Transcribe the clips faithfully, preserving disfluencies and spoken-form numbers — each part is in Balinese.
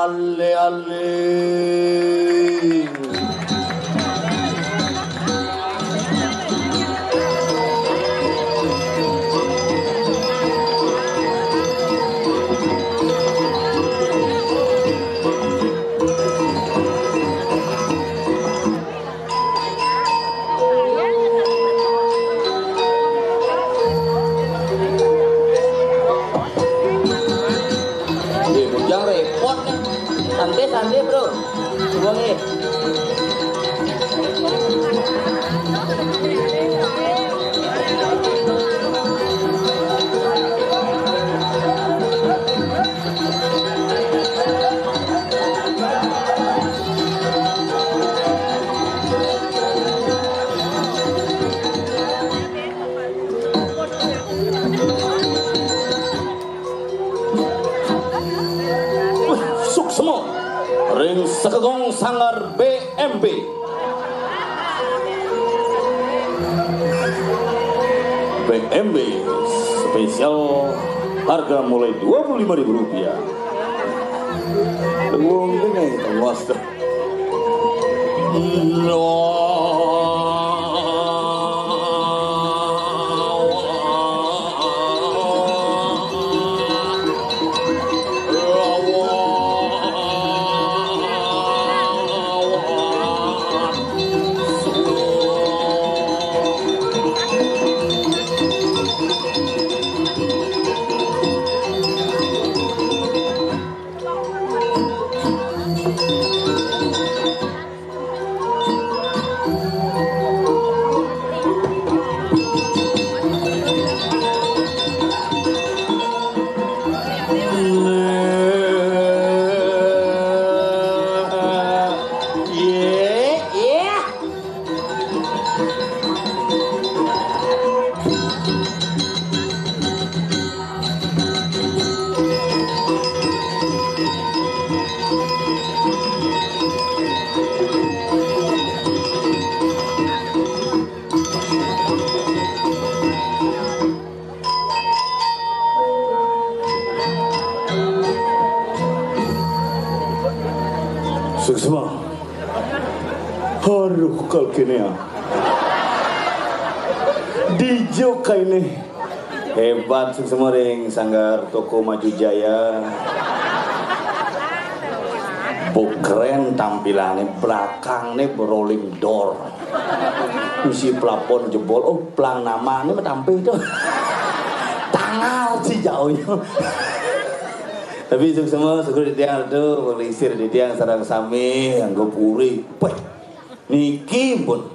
Ale, ale. Nggih, bujang repot nih. Santai, santai, Bro. Coba nih. Suksma ring Sekegong Sanggar B M B. B M B spesial, harga mulai dua puluh lima ribu rupiah. Wong ini nih, Mas. Suksma. Aduh, kal kene ya. Dijo kaine. Hebat, suksma ring Sanggar Toko Maju Jaya. Bu, keren tampilannya, belakangnya rolling door. Misi plafon jebol, oh, plang namanya mah tampil tuh. Tangal sih jauhnya. Tapi suksma, syukur di tiang tuh, melisir di tiang sareng sami, anggo puri. Weh, niki pun.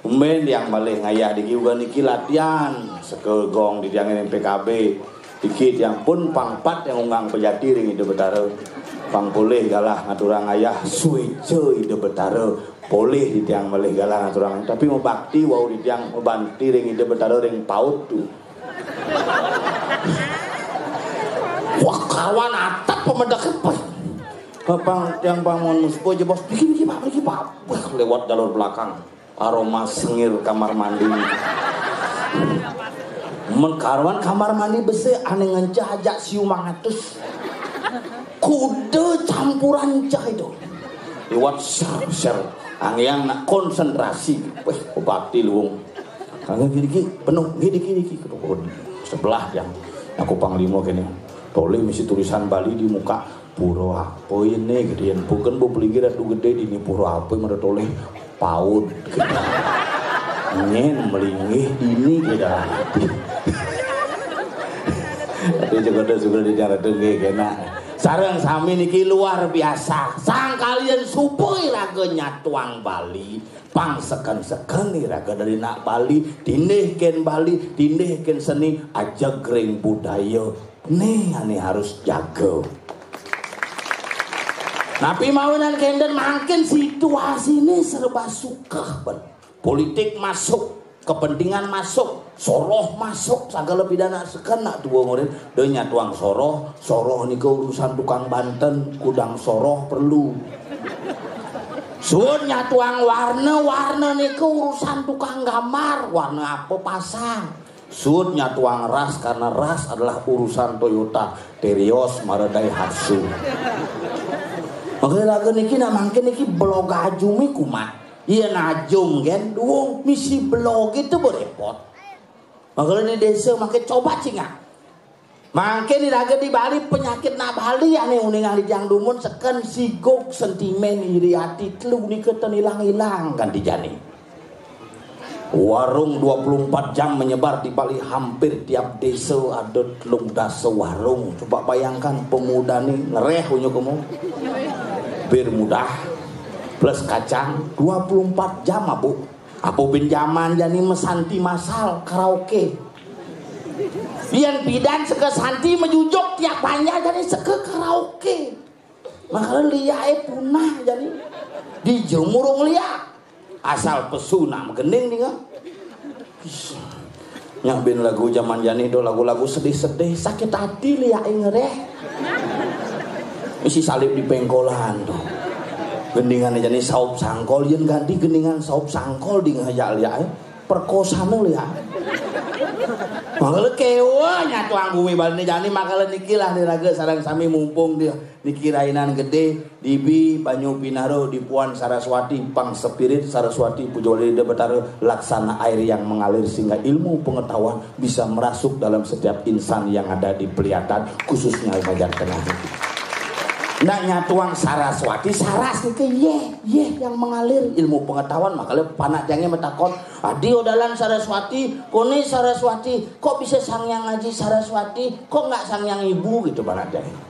Umben tiang malih ngayah niki uga niki latihan. Sekegong di tiang ring P K B. Niki tiang pun pangpat tiang unggang pejati ring Ida Betara. Pang polih galah ngaturang ngayah sueca Ida Betara. Polih di tiang malih galah ngaturang. Tapi mabakti wau di tiang mabakti ring Ida Betara ring paut tuh. Wah, kawan atap pemedaknya pas. Pang tiang bangun muspo aja bos. Niki, niki, Pak, niki, Pak. Wah, lewat jalur belakang. Aroma sengir kamar mandi. Men karuan kamar mandi besik, ane ngenceh ajak siu mangatus. Kuda campuran cah itu. Liwat ser, ser. Angeang nak konsentrasi. Weh, bakti luung. Kagak gini, gini, penuh, gini, gini, gini. Sebelah yang aku panglima kene. Toleh misi tulisan Bali di muka. Pura apa ini? Gede, bukan bu pelinggir atu gede, dini pura apa yang ada toleh? Paut. Nyen melinggih dini kita. Tapi juga ada juga di jalan dengge kena. Sareng sami niki luar biasa. Sang kalian supaya raga nyatuang Bali. Pang seken-seken nih raga dari nak Bali. Tindih ken Bali, tindih ken seni, aja gering budaya. Nih, ane harus jaga. Napi mawinan kenten mangkin situasi ini serba sukeh, ben. Politik masuk, kepentingan masuk, soroh masuk, sagala pidana seken nak tua ngurin. Dia nyatuang soroh, soroh nika urusan tukang banten, kudang soroh perlu. Suud nyatuang warna, warna nika urusan tukang gambar, warna apa pasang. Sud nyatuang ras karena ras adalah urusan Toyota, Terios, mara Daihatsu. Makanya raga niki nak mangkin niki belog ajum kumat. Iya najum kan, duung misi belog itu berepot. Makanya di desa makin coba cingak. Mangkin di raga di Bali penyakit nak Bali ane uningan di tiang dumun seken sigog sentimen iri ati telu nika ten ilang-ilang kan di jani. Warung dua puluh empat jam menyebar di Bali, hampir tiap desa ada telung dasa warung. Coba bayangkan pemuda ni ngereh unyu kemu. Bir mudah plus kacang dua puluh empat jam mabuk. Apa bin jaman jani mesanti masal karaoke. Yan pidan seka santi mejujuk tiap banjar jani seka karaoke. Makanya liake punah jani. Dijemurung liak. Asal pesu nak megending dinga. Nyak bin lagu jaman jani do lagu-lagu sedih-sedih, sakit hati liake ngereh. Isi salib di pengkolan tu. Gendingan jani saup sangkol, yen ganti gendingan saup sangkol di ngajak liake. Perkosane liak. Makanya kewa nyatuang gumi Bali ni jani, makanya nikilah di raga sareng sami mumpung dia. Niki rainan gede, dibi banyu pinaro dipuan Saraswati, pang spirit Saraswati, puja wali Ida Betara, laksana air yang mengalir sehingga ilmu pengetahuan bisa merasuk dalam setiap insan yang ada di Peliatan, khususnya bagian tengah niki. Nak nyatuang Saraswati, saras niki yeh, yeh yang mengalir ilmu pengetahuan, makanya panak tiangnya metakon, adi odalan Saraswati, kone Saraswati, kok bisa Sang Hyang Aji Saraswati, kok nggak Sang Hyang Ibu gitu panak tiangnya.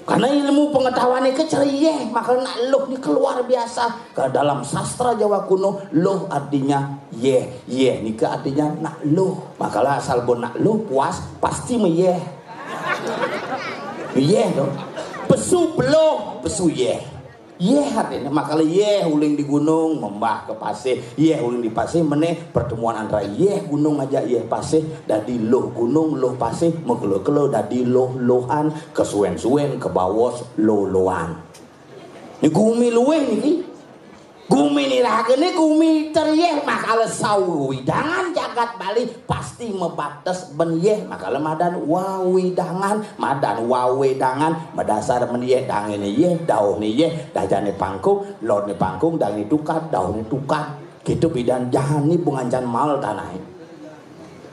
Karena ilmu pengetahuan ni kecerieh, maka nak luh ni keluar biasa. Ke dalam sastra Jawa kuno, luh artinya yeh. Yeh ni ke artinya nak luh. Makalah asal bo nak luh puas, pasti meyeh. Yeh tu. Pesu peluh, pesu yeh. Yeh artinya, makalah yeh uling di gunung, membah ke pasih. Yeh uling di pasih, meneh pertemuan antara yeh gunung aja yeh pasih, dadi luh gunung, luh pasih, mekelo-kelo dadi luh-luhan, kesuen-suen, kebawos, luh-luhan. Ni gumi luweh niki. Gumi ni raga ni gumi terieh, makalah sawidangan jagat Bali pasti mebates ben yeh, makalah madan wawidangan, madan wawidangan, madasar men yeh, dangene yeh, dauhne yeh, dajane pangkung, lorne pangkung, dangene tukad, dauhne tukad. Gitu bidan jani bungancan mal tanahe.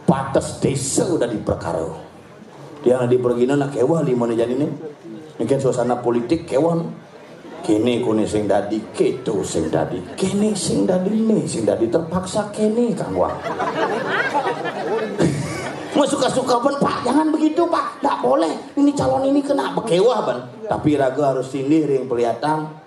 Bates desa dadi perkara. Tiang di pergina nak kewah limane jani ni. Mungkin suasana politik kewah ni. Kene kone sing dadi, keto sing dadi, kene sing dadi, ne sing dadi, terpaksa kene kang wah. Mau suka-suka pun Pak, jangan begitu Pak, ndak boleh. Ini calon ini kena bekewah ban. Tapi raga harus silih ring Peliatan.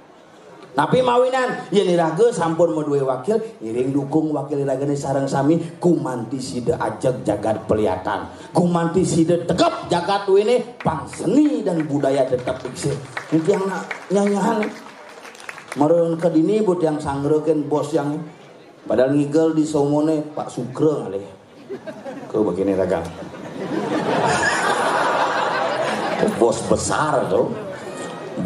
Tapi mawinan, yen iraga sampun madue wakil, ngiring dukung wakil iragane sareng sami, gumanti sida ajeg jagat Peliatan. Gumanti sida tegep jagat duene, pang seni dan budaya tetep iksih. Ini tiang nak nyanyahan. Meren ke dini bu tiang sanggeraken bos yang padahal ngigel di somone Pak Sukra ngalih. Ke begini raga. Bos besar tu.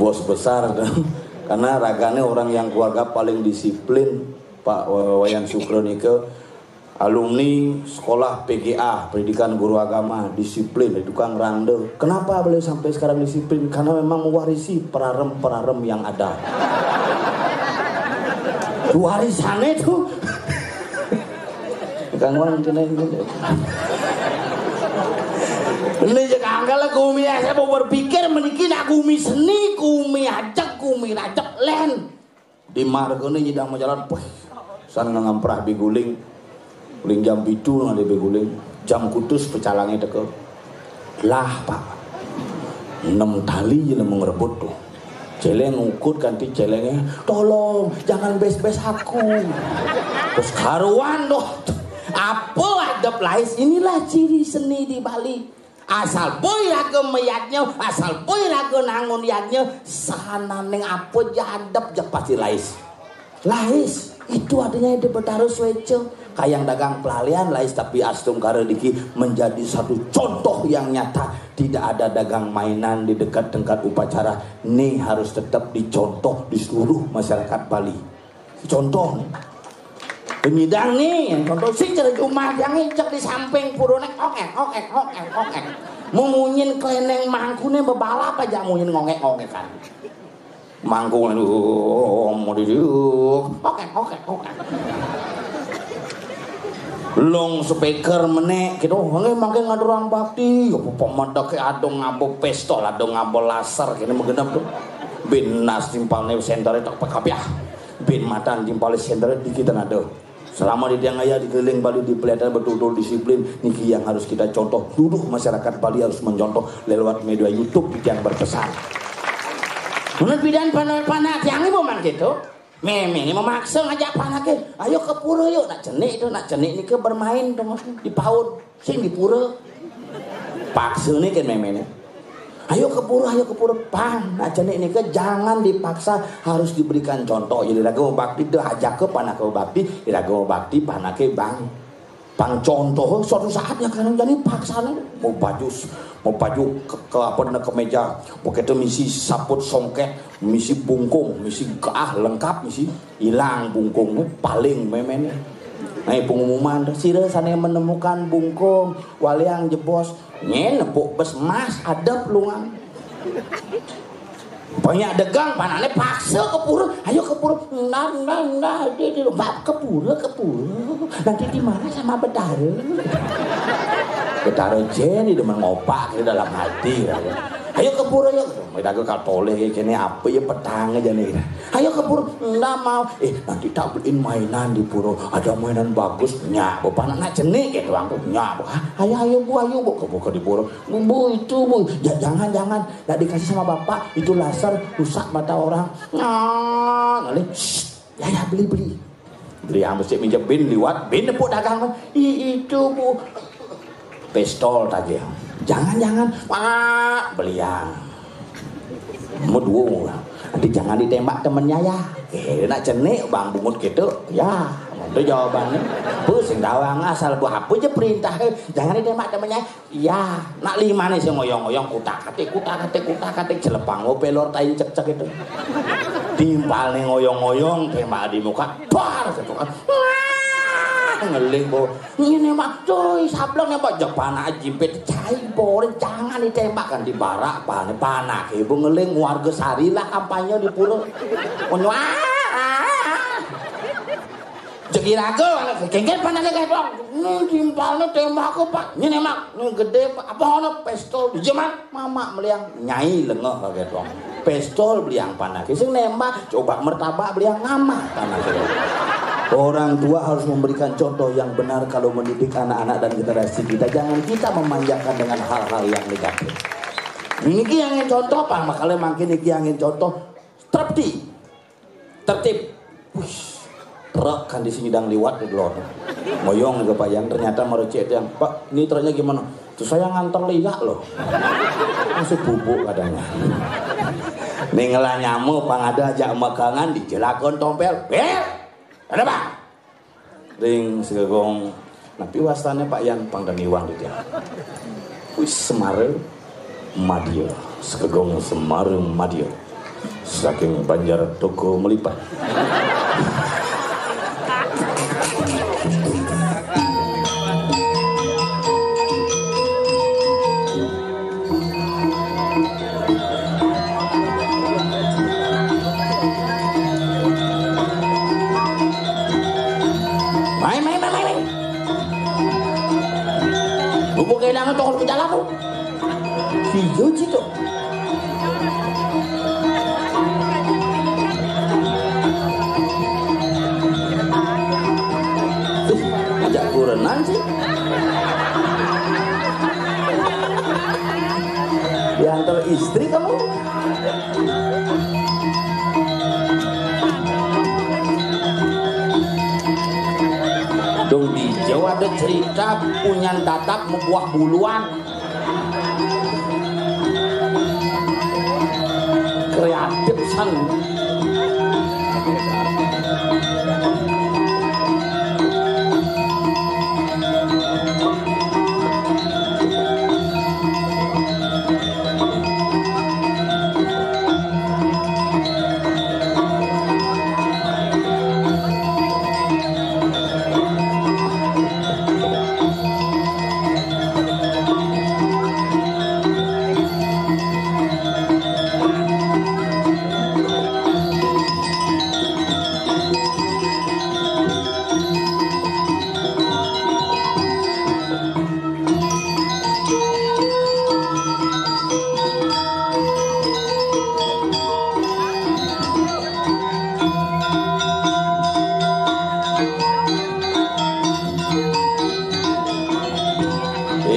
Bos besar tu. Karena ragane orang yang keluarga paling disiplin, Pak Wayan Sukra nika, alumni sekolah P G A, Pendidikan Guru Agama, disiplin, tukang randa. Kenapa beliau sampai sekarang disiplin? Karena memang mewarisi perarem-perarem yang ada. Warisane tu. Kang Wan kena ini. Ini je kangkal gumi, saya mau berpikir meniki nak gumi seni, gumi ajeg, gumi rajeg len. Di margane nyidang majalan, wah, san ngamprah biguling. Guling jam pitu nang di biguling. Jam kutus pecalange teka. Lah, Pak. Enam tali je nemu ngerebut tu. Celeng ngukut kanti celenge, "Tolong, jangan bes-bes aku." Terus karuan doh. Apa adep lais? Inilah ciri seni di Bali. Asal boy raga mayadnya, asal boy raga nangun yadnya, sananing apa je adep je pasti lais. Lais, itu artinya Ida Betara sueca. Kayang dagang pelalian lais tapi astungkara diki menjadi satu contoh yang nyata. Tidak ada dagang mainan di dekat tempat upacara. Ni harus tetap dicontoh di seluruh masyarakat Bali. Contoh ni. Penyidang nih, yang contoh sing cara jumah yang cek di samping purune, ongek, ongek, ongek, ongek. Memunyin keleneng mangkune bebalap aja munyin ngongek-ngongek kan. Mangkung, aduh, mau di, ongek, ongek, ongek. Long speaker menek gitu, nggih mangke ngaturang bakti, ya pemedake adong ngabo pistol, adong ngabo laser kene menggenep tuh. Bin nas timpalne sentore tok pekapiah. Bin matan timpalne sentore dikitan aduh. Selama di tiang ayah dikeliling Bali dipelihara betul-betul disiplin, niki yang harus kita contoh. Duduk masyarakat Bali harus mencontoh lewat media YouTube yang berpesan. Menurut bidan panak-panak tiang ibu man gitu. Meme ini memaksa ngajak panake, ayo ke pura yuk, nak cenik itu, nak cenik ini ke bermain tuh di paut, sing di pura. Paksa nih kan meme ini. Ayo ke pura, ayo ke pura. Pang, nak cenik ini ke jangan dipaksa, harus diberikan contoh. Jadi raga bakti dah ajak ke panake bakti, raga bakti panake bang. Pang contoh, suatu saat ya kan jadi paksane mau baju, mau baju ke, ke apa, ke meja, mau kita misi saput songket, misi bungkung, misi gah lengkap, misi hilang bungkungnya paling memene. Nah, pengumuman, sira sana yang menemukan bungkung, waliang jebos, nyen nepuk bes mas, adep lungan. Banyak degang, panane paksa ke pura. Ayo ke pura. Ndah, ndah, ndah, di, di, bab ke pura, ke pura. Nanti dimarah sama betara. Betara Jenny demen ngopak di dalam hati. Ayo ke pura yuk. Mereka katoleh kene apa ya petang aja nih. Ayo ke pura. Ndak mau. Eh, nanti tak beliin mainan di pura. Ada mainan bagus. Nyak, bapak anak cenik gitu. Nyak, ayo, ayo bu, ayo bu, ke buka di pura. Bu, bu, itu bu. Ja- jangan, jangan. Nggak dikasih sama bapak, itu laser rusak mata orang. Nah, ngalih. Shh, ya, ya, beli, beli. Beli yang mesti minjem bin liwat, bin nepuk dagang. I, itu bu. Pistol tadi. Jangan, jangan. Pak, beli yang. Mau dua. Nanti jangan ditembak temennya ya. Eh, nak cenik bang bungut gitu. Ya, itu jawabannya. Pusing tawang asal buah apa aja perintah. Jangan ditembak temennya. Iya, nak lima nih sing ngoyong-ngoyong kutak-atik, kutak-atik, kutak-atik, celepang, oh, pelor, tain cek-cek itu. Timpal nih ngoyong-ngoyong, tembak di muka, bar, gitu kan. Wah, ngeling, bo. Ini mah, cuy, sableng nih, bo. Jepana jipit, cai, bore, jangan ditembak kan, di barak, panak, panak, ibu ngeling, warga sari lah, kampanye di pulau. Wah, ah, ah, ah. Jek iraga, kengken panake ketok. Ning timpalne tembak kok, Pak. Nyene, Mak. Ning gede, Pak. Apa ono pistol? Iya, Mak. Mamak meliang nyai lengeh kaget wong. Pistol beliang panake. Sing nembak, coba mertabak beliang ngamah panake. Orang tua harus memberikan contoh yang benar kalau mendidik anak-anak dan generasi kita. Jangan kita memanjakan dengan hal-hal yang negatif. Niki yang ingin contoh, Pak. Makanya makin niki yang ingin contoh. Trepti. Tertib. Wih, truk kan di sini dang liwat di lor. Moyong ke Payan, ternyata marucik itu yang, "Pak, ini truknya gimana?" "Tuh saya nganter liak loh." Masuk bubuk katanya. Ning lah nyamu pang ada ajak makangan di jelakon tompel. "Ber! Ada, Pak?" Ring segegong, napi wastane Pak Yan pang dang iwang di dia. Wis Semara Madya, segegong Semara Madya. Saking Banjar Toko Melipat. Main, main, main, main, main. Bubuk kehilangan toko ke jalan tuh. Video cito. Ajak kurenan sih. Diantar istri kamu. Dong di Jawa ada cerita punyan tatap membuah buluan. Kreatif san.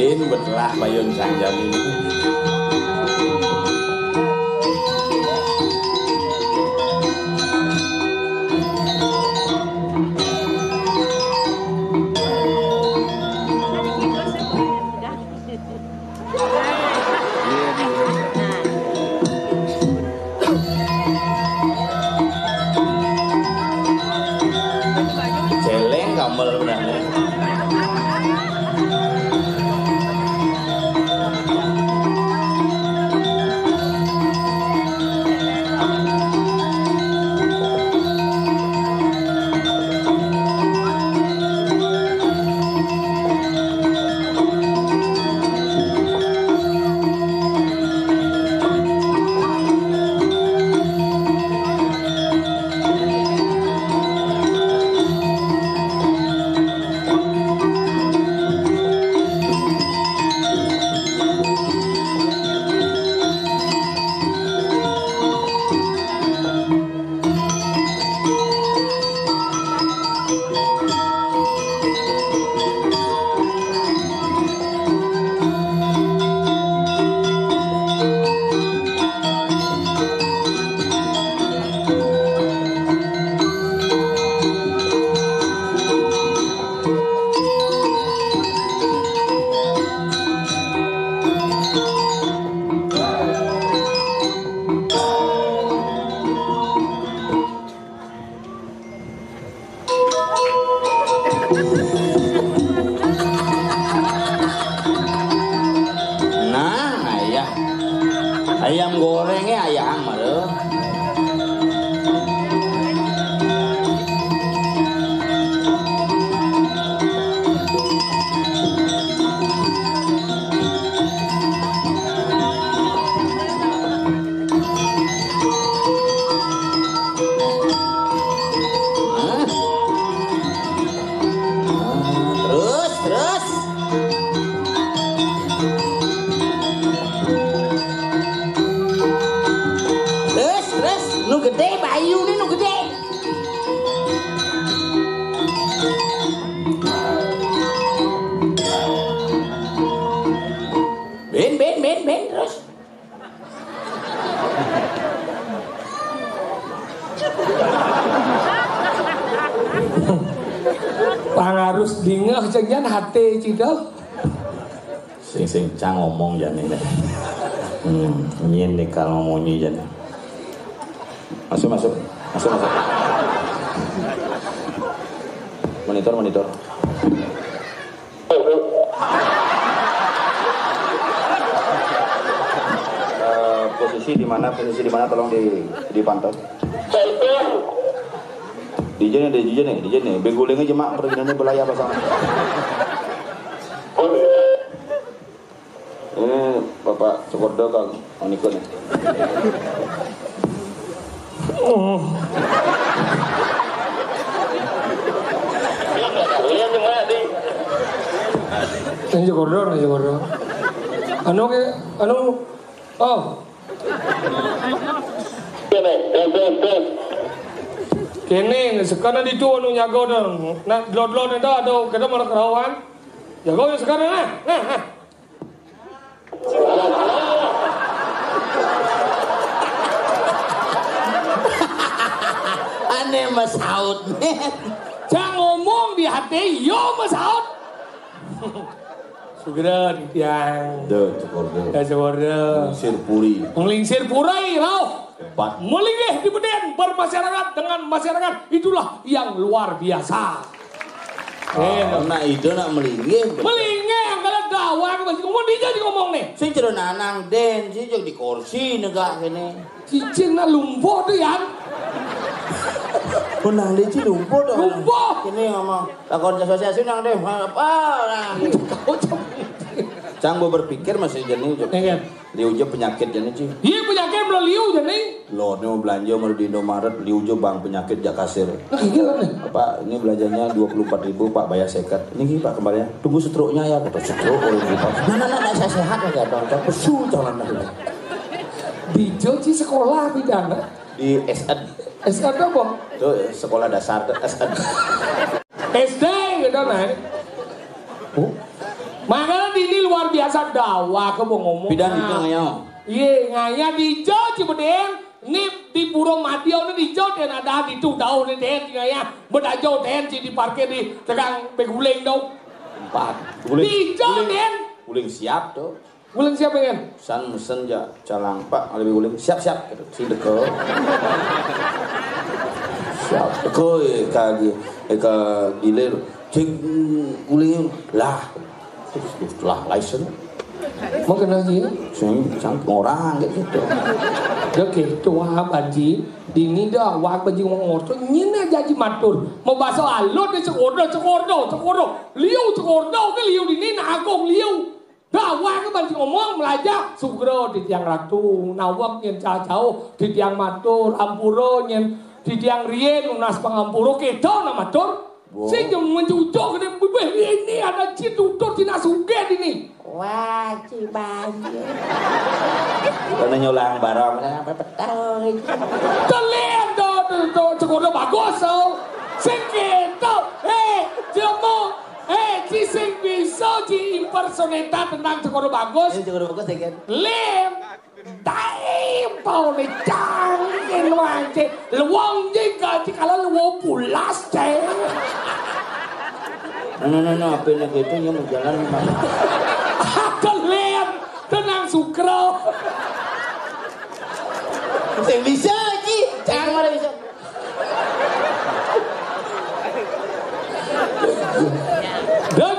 Ini betelah payun sanjali. Celeng gamel bener. Nah, ayah. Ayam gorengnya ayam, aduh. Terus, terus. Terus, terus. Nu gedé, bayu nih nu gedé. Bin, bin, bin, bin, terus. Pangarus dingeh cenjan hate cidel. Sing sing cang ngomong jani deh. Hmm, nyin nih kalau ngunyi jani. Masuk, masuk. Masuk, masuk. Monitor, monitor. Eh, posisi di mana, posisi di mana, tolong di, dipantau. Dijé nih, dijé nih, dijé nih. Beguling aja, Mak, perginannya belayar pasang. Ini Bapak Sukordo, Kang Onikun. Oh. Ini Sukordo, ini Sukordo. Anu ke, anu, oh. Kéné, sekana ditu anu nyaga dah. Nah, dlon-dlon itu ada, kita malah kerawan. Jaga ya sekana, nah, nah, nah. Ané masaut, men. Cang ngomong di hati, yo masaut. Sugra titiang. Duh, Cokor, duh. Ya, Cokor, duh. Lingsir puri. Lingsir puri, rauh. Hebat. Melinggih di bedén bermasyarakat dengan masyarakat, itulah yang luar biasa. Ah, eh, nah, itu nak melinggih, bener. Melinggih, kalau dawang masih ngomong, dia jadi ngomong nih. Sing jero nanang dén, sing jero di kursi negak kéné. Cicing nak lumpuh tuh, Yan. Menang dé ci lumpuh tuh. Lumpuh. Ini ngomong, lakon asosiasi nang dé, apa, nah. Kau cem-, Cang, gua berpikir masih jenuh, Cok. Iya, kan? Liu ja penyakit jani, Ci. Iya, penyakit mula liu jani. Lho, ini mau belanja mau di Indomaret, liu ja bang penyakit jak kasir. Nah, iya lah, nih. Pak, ini belanjanya dua puluh empat ribu, Pak, bayar seket. Ini gini, Pak, kembalian. Tunggu stroke-nya ya, kata stroke orang lupa. Nah, nah, nah, nah, saya sehat ya, Bang. Cang pesu calon tadi. Di Joji sekolah bidang, nah. Di S D. S D apa? Itu sekolah dasar, S D. S D gitu, nah. Oh. Mangkana dini luar biasa dawaka, Bang, ngomong. Pidan nah, dini ngayah. Iya, ngayah dija, Ci Bedén. Né di Pura Madya né dija, dén ada ditu dauh né dén, ci ngayah. Bedaja dén, ci diparkir di tegang beguling tu. Empat. Guling. Dija, guling. Dén. Guling siap tu. Guling siap, dén? San mesen ja calang pak, lebih guling. Siap, siap, gitu. Si deka. Siap. Deka, eh, ka gi-, eh, ka gilir. Cik, mm, guling. Lah. Terus, lah, license. Mau kenal dia? Sing, sang orang kayak gitu. Dah gitu, wah, Banji. Dini dah, wah, Banji ngomong tu, nyina jaji matur. Mau bahasa alut dia, cekordo, cekordo, cekordo. Liu, cekordo, ke liu dini, nak agung liu. Dah, wah, ke Banji ngomong, melajah. Sugra di tiang ratu, nawak nyen cacau, di tiang matur, ampura nyen, di tiang rien, lunas pangampura, kita nak matur. Sing je mencucuk dia, bebeh ini ada ci tutur, ci nak sugih dini. Wah, ci banjir. Kena nyulang barang, apa betul? Telir tu, tu, tu, cekodo bagus tu. Sing kita, eh, cuma, eh, ci sing bisa, ci impersonate tenang cekodo bagus. Ini cekodo bagus, ya kan? Lim. Dai, pau ni cangkin wajib. Luang je gaji kalau luang pulas, ceng. Nah, nah, nah, nah, apa nak itu, yang mau jalan, Bang? Aku lihat, tenang, Sukro. Saya bisa, Ji. Jangan ada bisa. Dan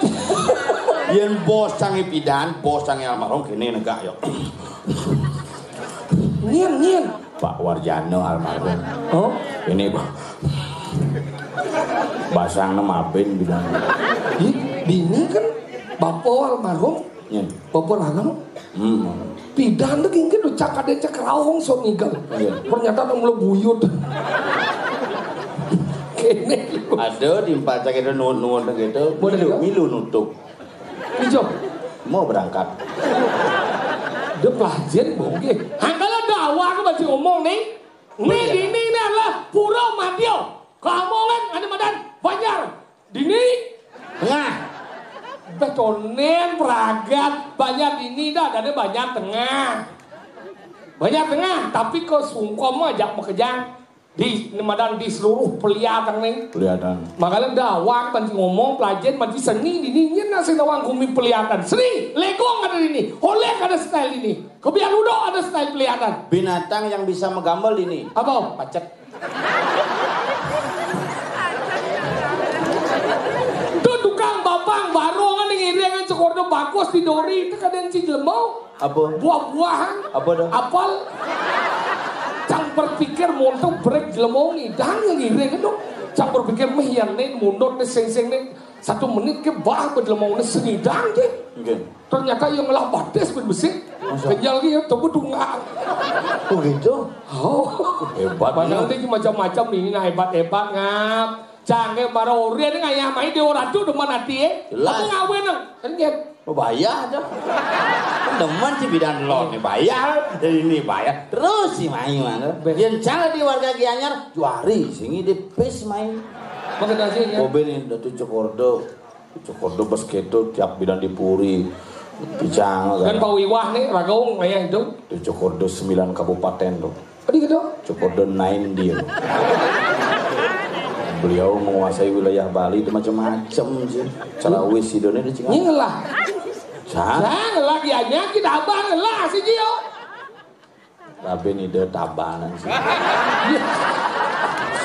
yen bos canggih pidan, bos canggih almarhum, kene negak, yo. Nien, nien. Pak Warjana almarhum. Oh? Ini, Pak. Basang nama ben bilang. Ih, bini kan bapak almarhum. Nien. Bapak lanang. Hmm. Pidan tu kingkin tu cak ada cak raung sok ngigal. Iya. Ternyata nang mula buyut. Kene. Ada di empat cak itu nuhun-nuhun gitu. Boleh milu, juga? Milu nutup. Ijo. Mau berangkat. Dia pelajen bongke. Angkala dawa aku masih ngomong nih. Nih, oh, iya. Ini, ini adalah Pura Madya. Kamongan ada madan Banjar. Dini. Tengah. Betonen pragat Banjar dini dah, ada Banjar Tengah. Banjar Tengah, tapi ke sungkom aja makejang. Di, madan di seluruh peliatan nih. Peliatan. Makanya dawak, panci ngomong, pelajen, panci seni, dini, nyen nasi nawang gumi peliatan. Seni, legong ada dini, oleh ada style dini. Kebiar udo ada style peliatan. Binatang yang bisa megamel dini. Apa? Pacet. Tu tukang bapang, barong, ada ngiring, cekordo bagus di dori, itu kadang ci jelema. Apa? Buah-buahan. Apa dah? Apel. Cang berpikir montok brek jelema ngidang yang ngiring itu. Cang berpikir meh yang nih, mundut nih, sing-sing nih. Satu menit ke bah berjelema nih sengidang ke. Nggih. Ternyata yang ngelah batis ben besik. Masa? Kenyal ke ya, tunggu tunggang. Oh, gitu? Oh. Hebat. Padahal ya. Ini macam-macam ini, nah, hebat-hebat, ngap. Canggih, para orien ngayah mai Dewa Ratu demen ati, eh. Jelas. Apa ngawin, nang? Kan dia. Oh, bayar dah. Demen si bidan lot ni bayar, dari ni bayar. Terus si mai mana? Beh. Yen cara di warga Gianyar, juari sini di pis mai. Maksud nasi, ya? Bobe ni, Datu Cokordo. Cokordo bas keto tiap bidan di puri. Picang, kan kan? Pak Wiwah ni, Ragaung, ngayah itu. Datu Cokordo sembilan kabupaten tu. Apa dia kata? Cokordo nine dia. Beliau menguasai wilayah Bali itu macam-macam sih. Calawis sidone di Cingak. Nyelah. Sah? Sah, ngelah dia nya, kita abang ngelah si Jio. Tapi ni dia tabanan sih.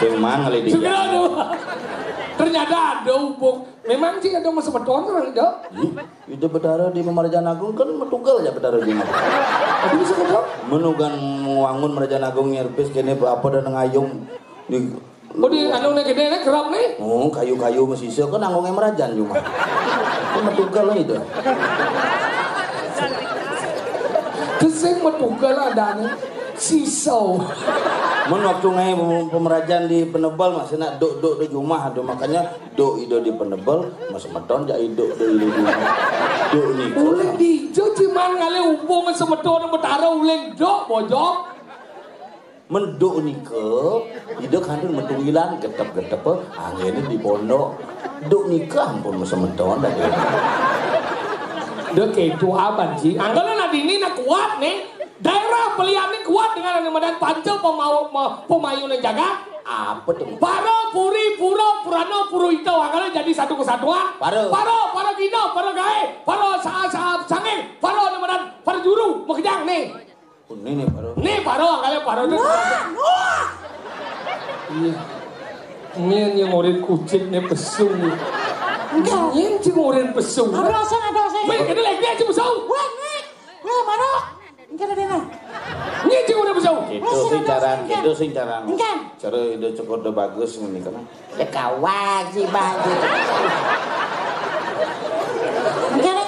Sing mang kali dia. Sudah tu. Ternyata ada hubung. Memang sih ada masa beton orang itu. Ih, itu Betara di Pemerajan Agung kan metugal ya Betara di mana? Tapi bisa kata. Menugan wangun Merajan Agung nyerpis kene apa dan ngayung di. Oh, di anu nih gede nih, kerap nih. Oh, kayu-kayu masih iso kan anggung Merajan cuma. Kan metugal lah itu. Kesing metugal ada nih. Siso. Mun waktu ngai pem-, pemerajan di Penebel masih nak duk-duk di rumah tu, makanya duk ido di Penebel, mas meton jak iduk di rumah. Duk ni. Ulih dijo ciman ngalih hubung semeton Betara ulih duk bojok. Menduk nika, ida kandun metuilan getep-getep, angin di pondok. Duk nika ampun semeton dah. Udah kayak itu aban sih. Anggalan adi né na kuat né. Daerah pelian né kuat dengan anu madan panca pemau-, ma-, pemayunan jagat. Apa tuh? Paro, puri, puro, purano, puro ito. Anggalan jadi satu kesatuan. Paro. Paro, paro gino, paro gaé, paro sa-, sa-, sangir, paro anu madan, paro juru, makejang né. Né, né, paro. Né, paro, anggalan paro tuh. Wah, wah. Iya. Nyén yang ngurin kucing né pesu. Enggak. Nyén sing ngurin pesu. Ada oseng, ada oseng. Wéh, kéné lagi aja pesu. Wah, né. Wah, maro. Enggak ada dana. Nyén sing ngurin pesu. Itu sing cara, itu sing cara. Enggak. Cara itu cukup udah bagus ngene kan. Ya kawan sih, Bang. Enggak ada.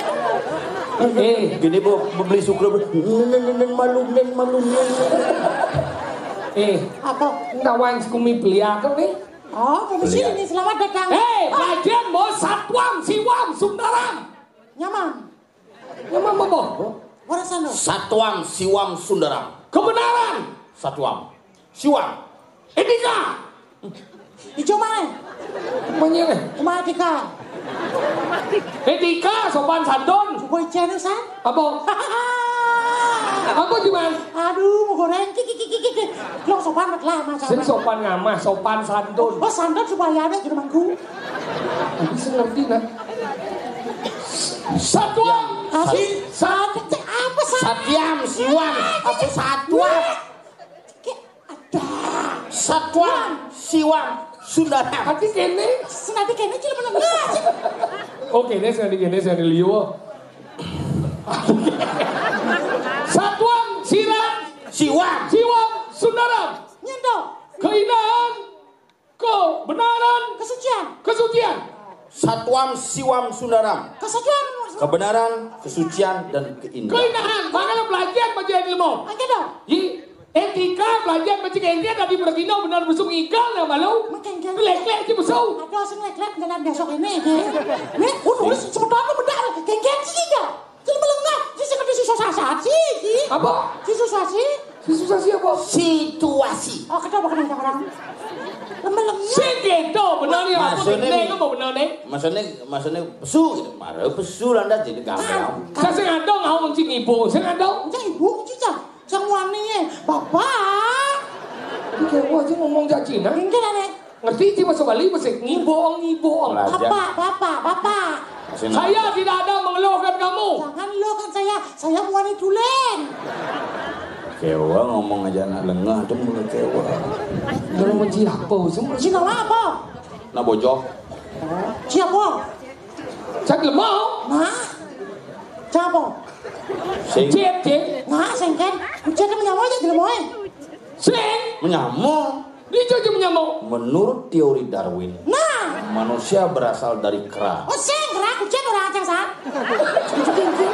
Eh, gini, Bu, beli sukro, Bu. Neng, neng, neng, malu, neng, malu, neng. Eh, apa? Nawang sekumi beli aku nih. Oh, komisi ini selamat datang. Eh, ah. Rajen, mau satuam, siwam, sundaram. Nyaman. Nyaman apa? Warasan lo. Satuam, siwam, sundaram. Kebenaran. Satuam. Siwam. Etika. Ijo mah. Manyé. Kumaha etika? Etika, sopan santun. Coba ijéné, San. Apa? Apa gimana? Aduh, mau goreng. Kiki, kiki, kiki. Lo sopan banget lah, Mas. Sing sopan ngamah, sopan santun. Oh, santun supaya ada jero mangku. Aku sing ngerti, nah. Satuam. Apa? Sat-, apa, San? Satiam, siwam, apa satuam? Ada. Satuam, siwam, sundaram. Ati kéné. Senadi kéné, cil menengah. Oh, kéné, senadi kéné, senadi liu. Satuam, siram. Siwam. Siwam, sundaram. Nyento. Keinahan. Kebenaran. Kesucian. Kesucian. Satuam, siwam, sundaram. Kesucian. Kebenaran, kesucian, dan keindahan. Keinahan. Makanya belajar baca ilmu. Oke dong. Ji, etika belajar baca etika tadi bergina benar besung igal ya malu. Makin kan. Lek-lek aja besung. Ada sing lek-lek dengan besok ini, deh. Nih, udah, udah, sebentar lu bedak. Genggen sih, enggak? Jadi melengah, jadi seperti si Sosasa sih, sih. Apa? Si Sosasi. Si Sosasi apa? Situasi. Oh, kenapa, kenapa, kenapa? Melengah. Sing gitu, bener ya, apa? Maksudnya, bener, apa bener nih? Maksudnya, maksudnya pesu gitu. Mara pesu landas jadi gampang. Kan sing ada ngomong sing ibu, sing ada. Sing ibu, sih, Cang. Sing wani ya, bapak. Iki gua aja ngomong caci, nah. Enggak, Nek. Ngerti sih bahasa Bali, mesti ngibong, ngibong. Belajar. Bapak, bapak, bapak. Masih nanya. Saya tidak ada mengeluhkan kamu. Jangan lo kan saya, saya muani tulen. Kewa ngomong aja anak lengah tuh mulai kewa. Kalau menci apa? Semua. Cina apa? Nah, bojok. Siapa? Cak lemah. Nah. Siapa? Sing. Cek, cek. Nah, sengken. Cek menyawa aja di lemah. Sing. Menyawa. Dia aja menyawa. Menurut teori Darwin, nah, manusia berasal dari kera. Oh, sing, kera, kucing, orang aceh, San.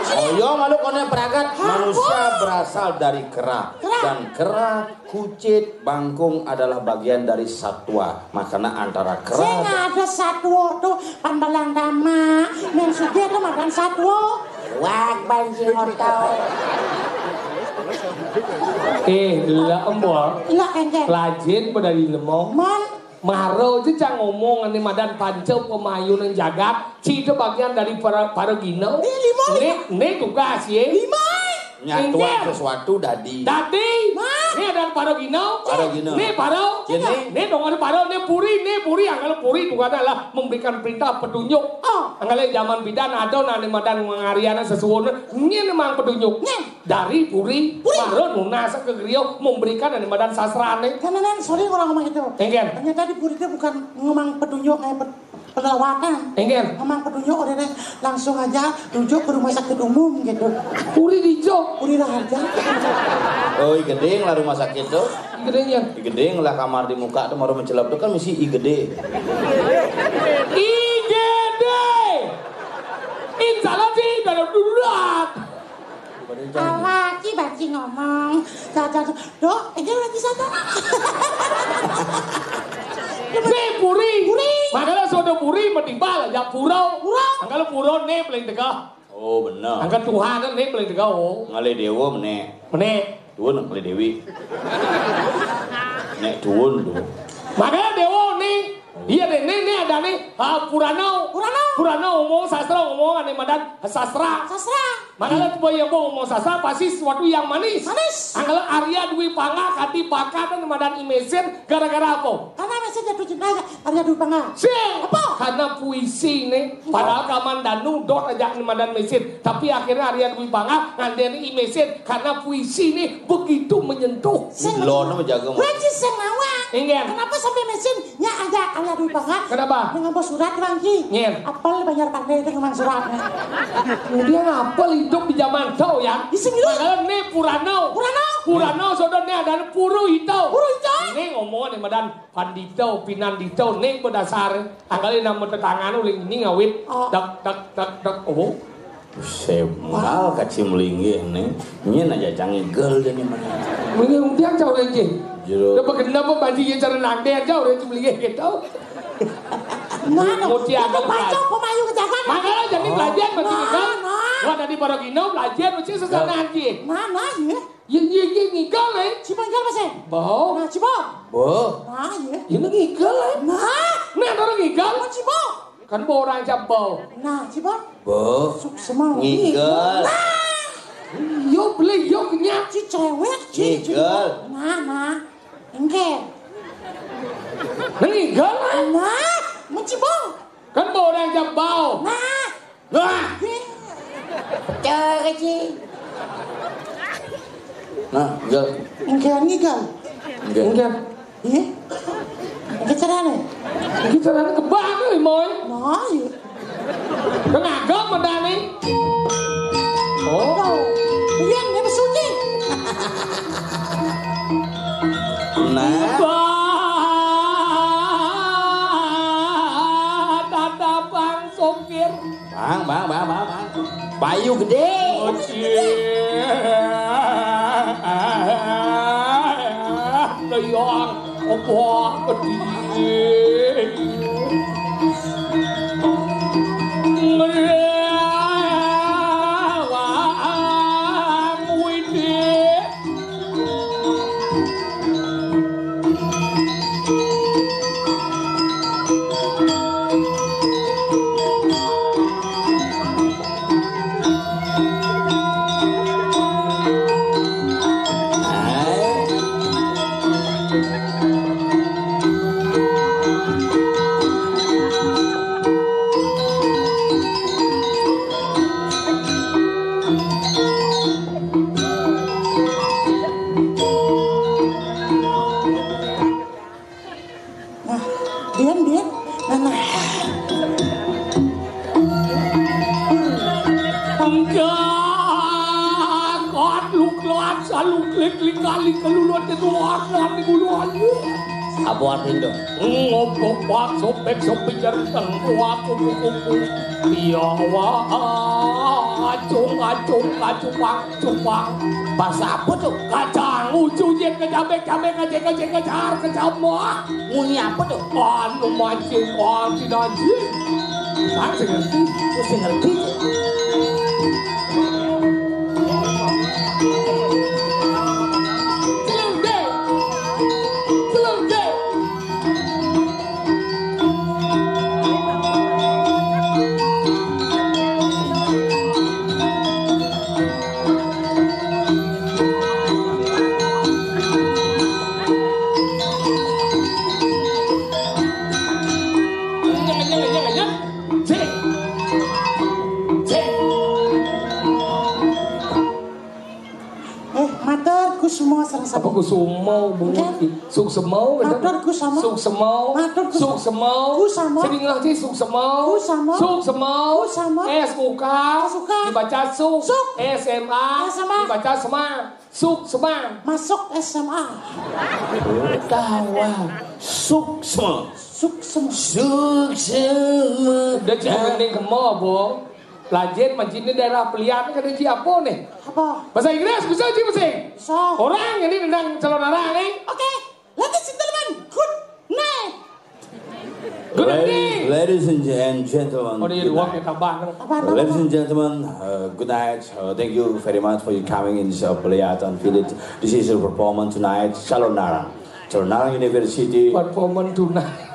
Oh, iya, malu koné peragat. Hah? Manusia berasal dari kera. Kera. Dan kera, kucit, bangkung adalah bagian dari satwa. Makanya antara kera. Sing ada satwa tuh, pandalang dama, men sugih tuh makan satwa. Wah, banjir motor. Eh, lah, Embol. Lah, Kengkeng. Lajin pada di lemong. Man. Maro aja cang ngomong ane madan panca pemayunan jagat, cita bagian dari para, para gina. Ini lima. Ini, ini tugas, ya. Lima. Nyatuan sesuatu dadi. Dadi. Mas. Ini ada para gina. Para gina. Ini para. Ini. Ini dong ada para, ini puri, ini puri. Angkal puri itu adalah memberikan perintah petunjuk. Oh. Angkal zaman bidan ada nane madan mengariana sesuatu. Ini memang petunjuk. Nih. Dari puri, puri. Baru nunas ke griya memberikan ane madan sastrane. Kan, kan, sorry orang ngomong gitu. Engken. Ternyata di puri itu bukan ngomong petunjuk kayak pe-, pelawatan. Engken. Ngomong petunjuk udah deh, langsung aja rujuk ke rumah sakit umum gitu. Puri dijo. Puri Raharja. Oh, gedeng lah rumah sakit tuh. Gedeng ya. Gedeng lah kamar di muka tuh baru mencelap tuh kan mesti I G D. I G D. Insya Allah sih dalam darurat. Awak ki banci ngomong. Caca, dok, ini lagi sana. Nih, puri. Puri. Makanya sodo puri metimbal ya pura. Pura. Angkal pura nih paling tegah. Oh, bener. Angkal Tuhan nih paling tegah, oh. Ngalih dewa menek. Menek. Tuun ngalih dewi. Nek tuun tuh. Makanya dewa nih. Iya deh, nih, nih ada nih. Ah, Purano. Purano. Purana ngomong, sastra ngomong, ané madan sastra. Sastra. Makanya coba ya ngomong sastra pasti sesuatu yang manis. Manis. Angkala Arya Dwi Pangga kati bakat ané madan I Mésid gara-gara apa? Karena Mésid jatuh cinta aja, Arya Dwi Pangga. Sing. Apa? Karena puisi né. Padahal Kaman Danu dot aja ané madan Mésid. Tapi akhirnya Arya Dwi Pangga ngandéni I Mésid karena puisi né begitu menyentuh. Sing. Lho, nama jaga. Wéh, sing ngawak. Inggih. Kenapa sampai Mésid? Nya ada, ada Dwi Pangga. Kenapa? Dengan bos surat lagi. Nggih. Apel banyak pandai itu memang suratnya. Dia ngapel hidup di zaman tau ya. Di sini dulu. Padahal né Purana. Purana. Purana sudah né ada Puru Hito. Puru Hito. Né ngomong né madan Pandito, Pinandito, né berdasar angkal nama tetangan uling ini ngawit. Oh. Dak, dak, dak, dak. Oh. Semal kacimlinggih né. Nyén aja cangigel deh nih mana. Mending dia jauh aja. Jero. Udah begenap apa baju yang cara nanti aja udah cimlinggih gitu. Nah, no. Muti itu agak baca pemayu kejakan. Makanya jadi belajar berarti kan. Nah. Wah, tadi para gino belajar mesti sesana nanti. Nah, nah, iya. Iya, iya, iya, ngigal, eh. Cibang ngigal, Mas, eh? Bo. Nah, Cibang. Bo. Nah, iya. Ini ngigal, eh. Nah. Nah, orang ngigal. Nah, Cibang. Kan bo orang Cibang. Nah, Cibang. Bo. Suk semau. Ngigal. Nah. Yo beli, yo kenyang. Ci cewek, ci, ci. Ngigal. Nah, nah. Engke. Nah, ngigal, eh. Nah, mencibang. Kan bo orang Cibang. Nah. Wah. Pecah kecil. Nah, ngigal. Engke ngigal. Ngigal. Ngigal. Iya. Engke carane. Engke carane kebak kuwi, Moy. Nah, iya. Kena agak medane. Oh. Iya, dia bersunyi. Nah. Bah, tatapang sokir. Bang, bang, bang, bang, bang. Bayu gedé. Kecil. Leyang, apa gedé. Ngerawang widi. Nah, Dian, Dian. Nah, nah. Enggak, kot luklat, saluklik, likali, kelulot, itu warna di bulu ayu. Apa artinya? Ngopok, pak, sopek, sopek, jari tengkuak, kupu-kupu. Iya, wah, acung, acung, acung, pak. Cupang. Bahasa apa tuh? Kacang ucu jin kecabek cabek kacang kacang kejar kecamah. Bunyi apa tuh? Anu mancing anjing anjing. Saya sih ngerti. Terus ngerti. Celengke. Celengke. Eh, matur Kusuma sareng sami. Apa Kusuma, Bu? Nggih. Suksema, Bu. Matur Kusama. Suksema. Matur Kus-, Suksema. Kusama. Sing ngelah sih Suksema. Kusama. Suksema. Kusama. S U K. S U K. Dibaca Suk. Suk. S M A. S M A. Dibaca Sema. Suksema. Masuk S M A. Tawa. Suksema. Suksema. Suksema. Udah cuma mending kemo, Bu. Lajin, mancing ini daerah pelian, kan ada Ciapo nih. Apa? Bahasa Inggris bisa, Ci, bisa? Bisa. Orang ini nendang calon arang, eh? Oke. Ladies and gentlemen, good night. Good evening. Ladies and gen-, gentlemen, oh, dia good dua night. Kita bang. Apa, apa, ladies apa? And gentlemen, uh, good night. Uh, thank you very much for your coming in this, uh, Peliatan Village. This is a performance tonight. Calonarang. Calonarang University. Performance tonight.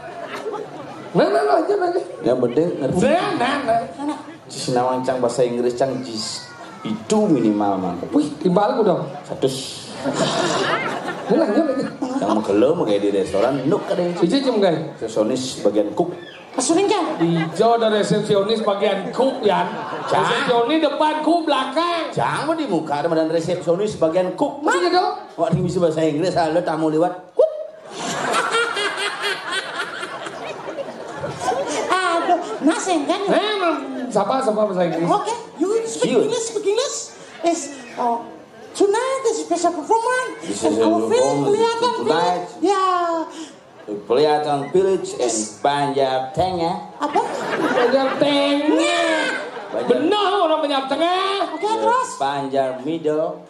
Nah, nah, nah, aja, nah, aja. Yang penting ngerti. Nah, nah, nah. Nah, nah. Cis nawang cang bahasa Inggris, cang jis. Itu minimal, mantap. Wih, timbal ku dong. Seratus. Nah, lanjut lagi. Yang mau gelo, mau kayak di restoran, nuk ada yang Ije jem, guys. Resepsionis bagian cook. Maksudnya kan? Ijo ada resepsionis bagian cook, ya. Cang. Resepsionis depan, cook belakang. Cang, mau di muka ada badan resepsionis bagian cook. Mana dong? Wah, ini bisa bahasa Inggris, halo tamu lewat. Cook. Aduh, nah, senggan ya. Eh, siapa, siapa bahasa Inggris? Okay, you speak English, speak English. Is, oh, tonight is special performance. This is and a our film performance kelihatan tonight. Ya. Kelihatan Village and Banjar Tengah. Apa? Banjar Tengah. Banjar. Benar orang Banjar Tengah. Oke, terus? Banjar Middle.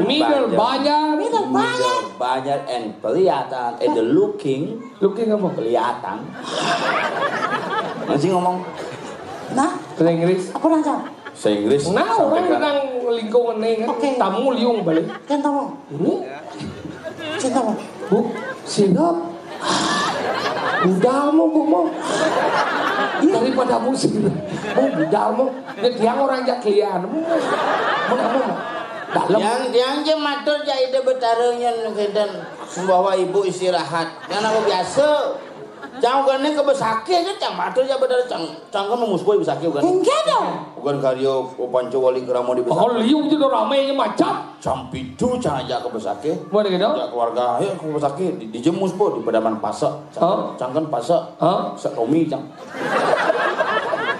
Middle Banjar. Middle Banjar. Middle Banjar and Peliatan and the looking. Looking apa? Peliatan. Masih ngomong. Nah, bahasa Inggris. Apa orang, Cang? Bahasa Inggris. Nah, orang sampaikan. Nang lingkungan nih kan. Oke. Tamu liung balik. Kan tamu. Ini? Kan tamu. Bu, sirap. Budal mau, Bu, mau. Iya. Daripada musir. Oh, budal mau. Ya, tiang orang jak kelian. Mau, mau, mau. Dalam. Yang, yang je matur jak ide betaranya nang kedan. Membawa ibu istirahat. Yang nama biasa. Cang ugane ke besakih kan, cang matur jak betara, cang, cang kan memusboi besakih ugane. Enggak dong. Bukan karya Panca Wali Krama di besakih. Oh, liu je udah rame aja macam. Jam pitu cang ajak ke besakih. Mana gitu? Ajak keluarga, ayo ke besakih. Di, di jemus po, di pedaman pasek. Cang, oh, cang kan pasek. Oh. Sek Romi, cang.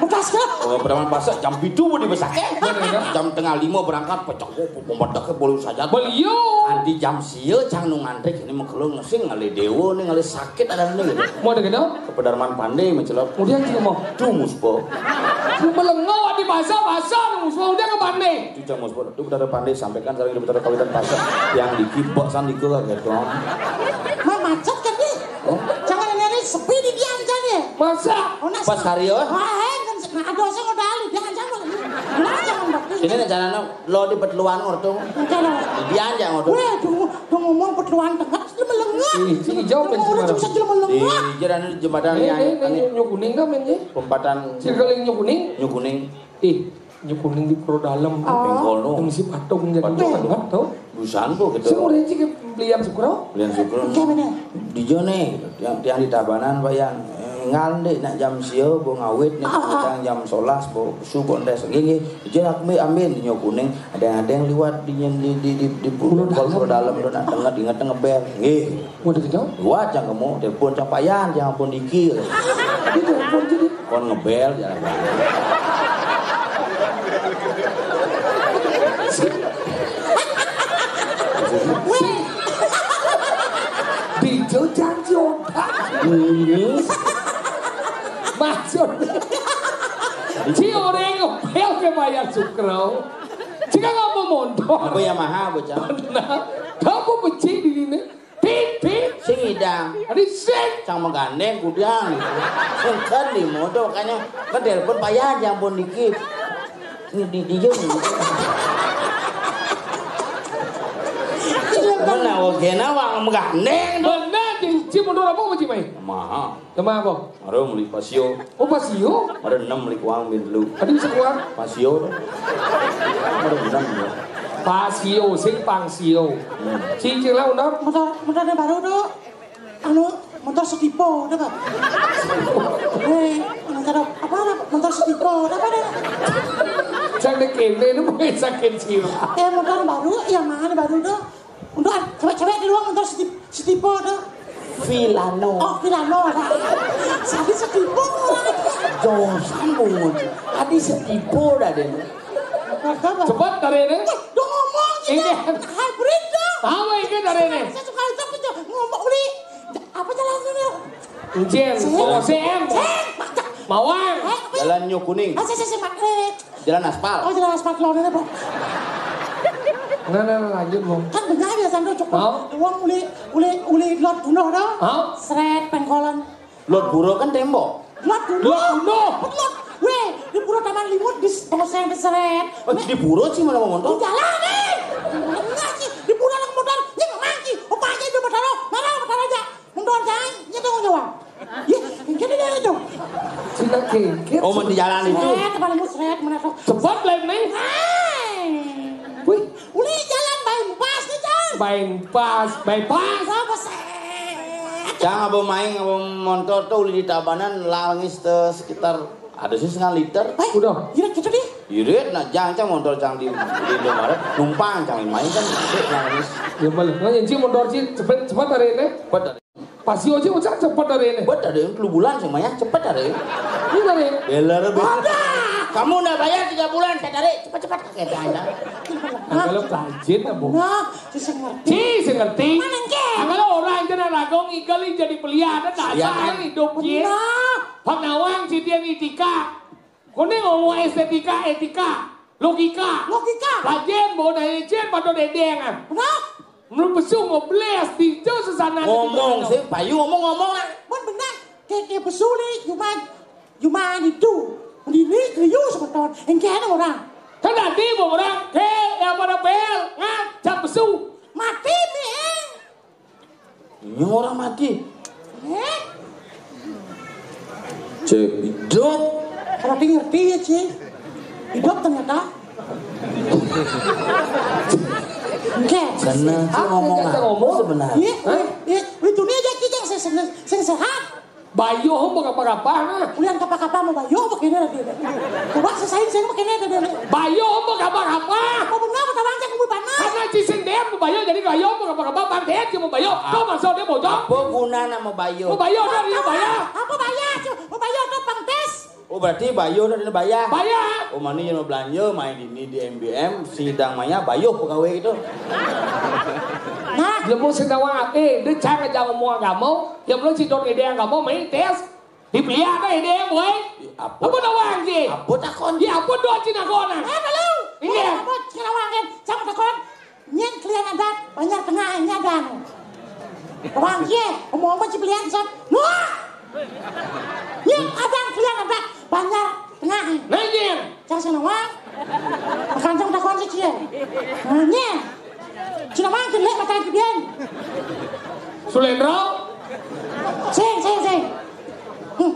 Bekas kan? Oh, pedaman pasek, jam pitu po di besakih. Mana gitu? Jam tengah lima berangkat, pecah, oh, pembedak boleh saja. Beliau. Nanti jam sia, cang nu ngantri, ini mengkelung, sing ngalih dewa, nih ngalih sakit ada nih gitu. Mau ada gitu? Ke pedaman pandai, mencelok. Kemudian cuma. Dumus po. Cuma lengau di pasar, pasar, dumus po, udah ke pandai. Itu cang mus po. Itu betara pandai sampaikan saling betara kawitan pasar. Yang dikipek san diku kaget dong. Mah macet kan nih? Oh. Jangan ini, ini sepi di dia aja nih. Masa? Oh, nah, pas hari ya? Ah, eh, kan se-, nah, ada saya modal, dia aja mau. Nah, jangan bak-, ini rencana lo di petluan ortu. Enggak dong. Dia aja ortu. Weh, tuh, tuh ngomong petluan tengah, terus dia melengah. Ih, si hijau. Tuh kan orang cuma sih melengah. Di jalan jembatan ini, yang ini, ini, ini, Nyu Kuning kan mainnya? Pempatan. Circle Nyu Kuning? Nyu Kuning. Ih, Nyu Kuning di Puro Dalem. Oh. Pengkol no. Yang si patung jadi patung. Banget tuh. Busan kok gitu. Sing udah cik belian Sukro. Belian Sukro. Oke, bener. Di jone, yang, yang di Tabanan, Bayan. Eh, ngal, Ndek, nak jam sia, bo ngawit, nih, ah, ah, jam sebelas, bo su, bo ndes. Nggih, nggih. Ije aku ambil, ambil di Nyu Kuning. Ada, ada yang liwat di, di, di, di, di Puro Dalem. Puro Dalem tuh, nak tengah, ingat ngebel. Nggih. Waduh, gitu? Wah, cang kamu, telepon cang Payan, cang pun Diki. Gitu, pun jadi. Kon ngebel, jangan. Weh. Dijo janji otak. Ini. Maksudnya. Si orang ngebel ke Payan Sukro. Jika nggak mau mondok. Apa Yamaha, bocah? Nah, kamu benci di sini. Pip, pip. Sing idang. Adi sing. Cang menggandeng kudang. Sing kan di motor, makanya kan telepon Payan, cang pun dikit. Ini di, di, di. Mana oke, na wang menggandeng. Benar, di, di motor apa, Pak Cimai? Maha. Kemana, Pak? Ada beli Pasio. Oh, Pasio? Ada enam beli uang bin lu. Tadi bisa keluar? Pasio. Ada enam ya. Pasio, sing pangsio. Hmm. Cicing lah, udah. Motor, motornya baru tuh. Anu, motor setipo, udah, Pak. Eh, motor apa, apa, motor setipo, udah, apa, udah? Cang dek ini, lu mau sakit sirah. Eh, motor baru, yang mana baru tuh? Untuk an-, cewek-cewek di luar motor seti-, setipo tuh. Filano. Oh, Filano, ada. Saya setipo. Jauh sambung. Tadi setipo dah deh. Apa, apa? Cepat dari ini. Eh, dong ngomong gitu. Ini. Hybrid dong. Apa ini dari ini? Saya suka itu, apa tuh? Ngomong, uli. Apa jalannya? Encen, sing. O C M. Sing, macam. Mawang. Eh, apa? Jalan Nyu Kuning. Ah, sing, sing, sing, Pak. Eh. Jalan aspal. Oh, jalan aspal, lawan apa? Nah, nah, nah, lanjut, Bang. Kan benar ya, Sandro, cukup. Hah? Uang uli, uli, uli lot bunuh, dah. Hah? Seret, pengkolan. Lot buruh kan tembok. Lot bunuh. Lot bunuh. Lot. Weh, di Puro Taman Limut, di s-, tempat saya seret. Oh, di Puro sih mana mau motor? Di jalan, eh. Enggak sih, di Puro anak motor, dia nggak mangki. Opa aja dia motor, mana motor aja. Mundur, jangan, dia tanggung jawab. Ih, Oh, mun di jalan itu. Sret, paling sret, mana tuh? Cepet lah ini. Hai. Wih. Uli jalan bypass nih, Cang. Bypass, bypass. Apa sih? Cang, abah main, abah motor tuh uli di Tabanan, langis tuh sekitar ada sih setengah liter. Eh, udah. Gila gitu deh. Irit, nah, Cang, Cang motor Cang di, di Indomaret, numpang Cang main kan, irit, langis. Ya balik. Nah, Ci motor Ci cepet, cepet hari ini. Cepet hari. Pasti Oji ucap cepet hari ini. Cepet hari ini, telu bulan sih, Maya. Cepet hari ini. Ini hari. Beler, beler. Ada. Kamu udah bayar tiga bulan, saya tarik. Cepet, cepet. Kayak ada. Kalau rajin, Abu. Nah, Ci sing ngerti. Ci sing ngerti. Mana engke? Kalau orang itu nak ragu ngigali jadi peliharaan, dasar hidup, Ci. Benar. Pak Nawang, Ci dia etika. Kone ngomong estetika, etika. Logika. Logika. Rajin, bawa dari Ci, pada dedengan. Benar. Menurut pesu ngobles, di itu sesana. Ngomong sih, Bayu ngomong-ngomong lah. Mun benar, kayak, kayak pesu nih, cuman, cuman itu. Mendili, kriu semeton. Yang kena orang. Kan tadi mau orang, kayak yang pada bel, ngan, cap pesu. Mati nih, eh. Ini orang mati. Eh? Cek hidup. Kalau dia ngerti ya, Ci. Hidup ternyata. Oke. Karena Ci ngomong apa sebenarnya? Iya, iya, itu nih aja, Ci, yang se-, se-, se-, sehat. Bayu, mau apa-apa, nah. Ulian kapa-kapa mau Bayu, apa kene lagi? Coba sesain saya mau kene ada deh. Bayu, mau apa-apa. Mau benar, mau tawang, saya kumpul panas. Karena Ci sing dem, mau Bayu, jadi Bayu, mau apa-apa, Bang Ded, mau Bayu. Tuh, maksudnya bocor. Apa guna nama Bayu? Mau Bayu, udah, dia Bayu. Apa Bayu? Mau Bayu, tuh, Bang Tes. Oh, berarti Bayu udah ada Bayu. Bayu. Oh, mana yang mau belanja, main ini di M B M, sidang Maya, Bayu pegawai itu. Nah. Dia mau sedang, eh, dia cara jangan mau agama, dia belum si don ide agama, main tes. Dibeli apa ide, boy? Apa? Apa nawang, Ci? Apa takon? Ya, apa doa Cina kona? Apa lu? Iya. Apa Cina wangin? Sama takon. Nyen kalian ada banyak tengah yang ada. Wang, Ci, ngomong apa Ci pilihan, Sat? Nuh! Nyen ada kalian ada banyak tengah. Nah, iya. Cang sana wang. Makan cang takon si Ci. Nah, nyen. Cina wang, jelek mata kebian. Sulendro? Sing, sing, sing. Hmm.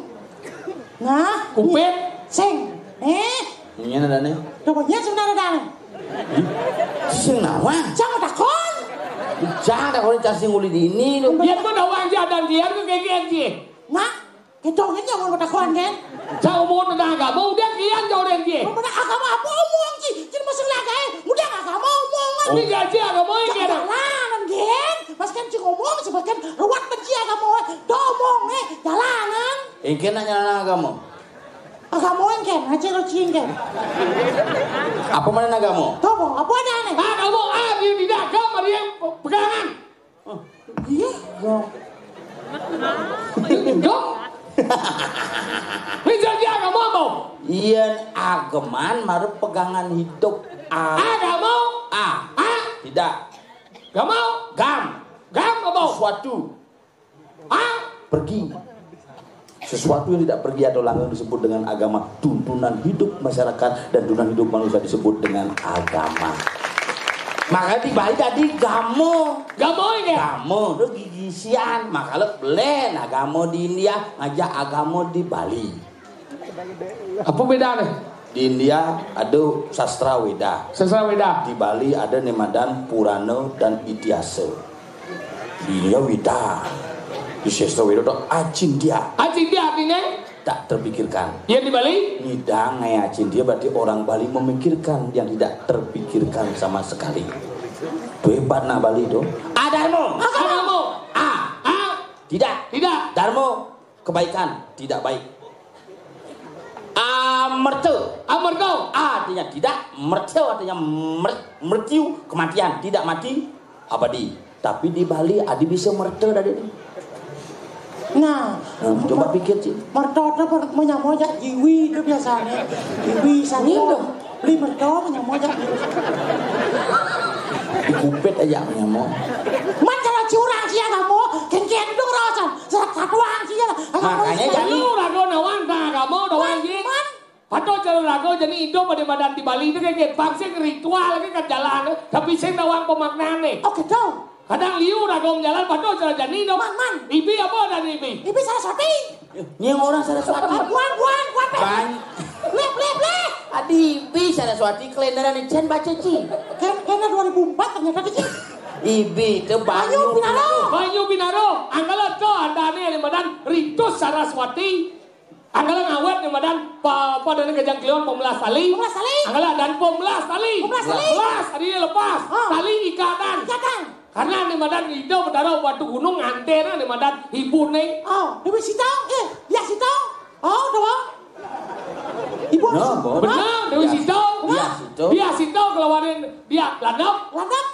Nah, Upit? Sing. Eh? Ini ada nih. Coba lihat sebentar ada nih. Sing nawa? Jangan takon. Jangan takon, cacing uli di ini, loh. Dia pun nawang, dia dan dia tuh kayak gini. Nah, kita ini jangan takon, kan? Jauh mau tentang agama, udah kian jauh dari dia. Mana agama apa omong, Ci? Ci masih lagi, udah agama omongan. Ini gaji agama ini, kan? Jalanan, kan? Mas kan Ci ngomong, sebabkan ruwet benci agama. Tuh omong, eh, jalanan. Engke nanya agama. Agama engke, aja lo Ci engke. Apa mana agama? Tuh, apa ada nih? Agama, ah, dia tidak agama, dia pegangan. Iya, ya. Enggak. Ini janji agama mau? Iya, ageman, maru pegangan hidup. A. Agama. A. A. Tidak. Gak mau. Gam. Gam gak mau. Suatu. A. Pergi. Sesuatu yang tidak pergi atau langgeng disebut dengan agama. Tuntunan hidup masyarakat dan tuntunan hidup manusia disebut dengan agama. Makanya di Bali tadi gamo. Gamo ini. Gamo, itu gigisian. Makanya belen agama di India, ngajak agama di Bali. Apa bedanya? Di India ada sastra Weda. Sastra Weda. Di Bali ada nemadan Purana dan Itiasa. Di India Weda. Di sastra Weda ada Acintya. Acintya artinya? Tak terpikirkan. Ya, di Bali? Ngidang, eh, Acintya berarti orang Bali memikirkan yang tidak terpikirkan sama sekali. Itu hebat nak Bali itu. Adarmo. Adarmo. A. A. Tidak. Tidak. Darmo. Kebaikan, tidak baik. Amerta. Amerta. A artinya tidak, merta artinya mer-, mertiu, kematian, tidak mati, abadi. Tapi di Bali adi bisa merta tadi. Nah, nah, coba pikir, Ci. Merta itu menyamojak jiwi itu biasanya. Jiwi sana. Beli mertua punya mojak. Dikupit aja punya mau. Man kalau curang sih ya kamu, kengkian itu ngerosan. Satu orang sih ya. Makanya jadi lu ragu nawang, nah, kamu nawang, man, man. Pato jalan ragu jadi hidup pada badan di Bali itu kayak bangsa ritual kayak kan jalan, tapi saya nawang pemaknaan nih. Oke, tuh. Kadang liu ragu jalan, pato jalan jadi hidup. Man, man. Ibi apa dan ibi? Ibi salah sapi. Nying orang Saraswati. Buan, buan, buan, Pé. Ban- Bleh, bleh, bleh. Adi ibi Saraswati, kalenderan ican baca, Ci. Kan, kan dua ribu empat ternyata, Ci. Ibi itu Banyu Banyu Pinaro. Pinaro. Banyu Pinaro. Anggala to adané né madan Ritus Saraswati. Anggala ngawét né madan pa, apa adané Gajang Kliwon, pambelas tali. Pambelas tali. Anggala adané pambelas tali. Pambelas tali. Belas, adané lepas. Ah. Tali ikatan. Ikatan. Karena né madan Ida Betara Watugunung nganténa né madan ibuné. Oh, Déwi Sita, eh, Diah Sita. Oh, doang. Ibu. Nah, Bos. Bener, Déwi Sita. Diah Sita. Diah Sita kalawan Diah Landep. Landep.